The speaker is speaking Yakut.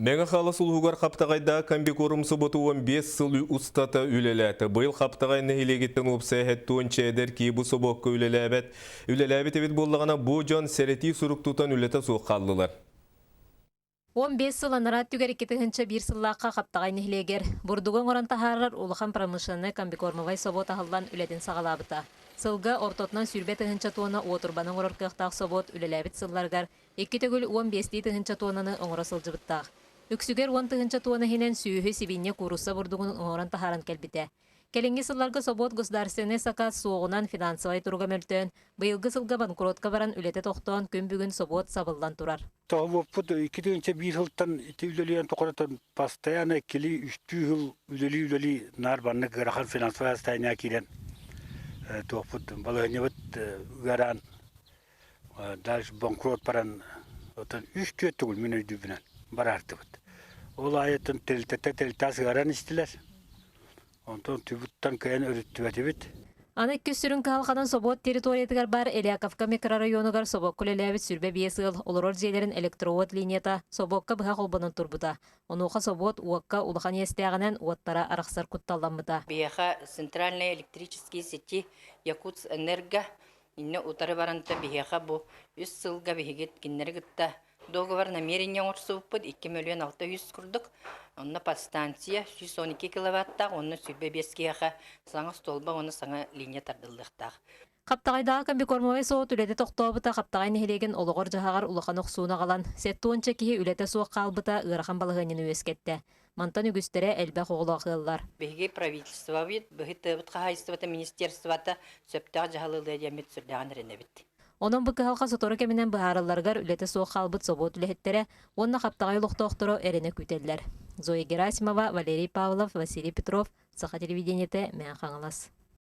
Мэҥэ Хаҥалас улууһугар Хаптаҕайдаах комбикорм собуоту 15 сыл устата үлэлээтэ. Быйыл Хаптаҕай нэһилиэгиттэн уопсайа 70 эдэр киһи бу собуокка үлэлээбэт. Үлэлээбит эбит буоллаҕына, бу дьон сэрэтии сурук тутан үлэтэ суох хааллылар. 15 сыл анараа өттүгэр 2001 сыллаахха Хаптаҕай нэһилиэгэр бурдугу оҥорон таһаарар улахан промышленнай комбикормовай собуот аһыллан үлэтин саҕалаабыта. Сылга ортотунан 20 тыһыынча туонна уотурбаны оҥорор кыахтаах собуот үлэлээбит сылларыгар Икки төгүл 15-тии тыһыынча туоннаны оҥоро сылдьыбыттаах. Үксүгэр 10 тыһыынча туонна иһинэн сүөһү, сибиинньэ, куурусса бурдугун оҥорон таһааран кэлбитэ. Кэлиҥҥи сылларга собуот государственнай сакаас суоҕунан финансовай туруга мөлтөөн, быйылгы сылга банкротка баран үлэтэ тохтоон, күн бүгүн собуот сабыллан турар. Тоһобуоппут 2001 сылтан ити үлэлиэн тухары постоянно иккилии үстүү сыл үлэлии-үлэлии наар баннык ыарахан финансовай состояние киирэн туохпут балаһыанньабыт ыараан Дальше банкрот баран отон үс-түөрт төгүл мин өйдүүбүнэн бараартыбыт. Ол аайыттан тэрилтэтэ тэрилтэ сыһаран истилэр. Онтон түбүттэн кыайан өрүттүбэтибит. Аны иккис сүрүн кыһалҕанан собуот территориятыгар баар Эляковка микрорайонугар собуокка үлэлээбит 25 ыал олорор дьиэлэрин электроуот линията собуокка быһа холбонон турбута. Онуоха собуот уокка улахан иэстээҕинэн уоттара арахсар кутталламмыта. Биһиэхэ центральные электрические сети Якутскэнерго Иннэ утары баранта биһиэхэ бу үс сылга биһиги кинилэри кытта договор намерение оҥорсубуппут 2 600 курдук. Онно подстанция 112 киловаттаах уонна 25 киһиэхэ саҥа остуолба уонна саҥа линия тардыллыахтаах. Хаптаҕайдааҕы комбикормовай суот үлэтэ тохтообута Хаптаҕай нэһилиэгин олоҕор-дьаһаҕар улахан охсууну аҕалан, 70 киһи үлэтэ суох хаалбыта ыарахан балаһыанньаны үөскэттэ. Мантан үгүстэрэ элбэх оҕолоох ыаллар. Биһиги правительствобыт, быһыт хаһаайыстыбата министерствота сөптөөх дьаһалы ылыа диэммит сүрдээҕин эрэнэбит. Онон бу кыһалҕа сотору кэминэн быһаарылларыгар үлэтэ суох хаалбыт собуот үлэһиттэрэ уонна Хаптаҕай олохтоохторо эрэнэ күүтэллэр. Зоя Герасимова, Валерий Павлов, Василий Петров, Саха телевидениетэ, Мэҥэ Хаҥалас.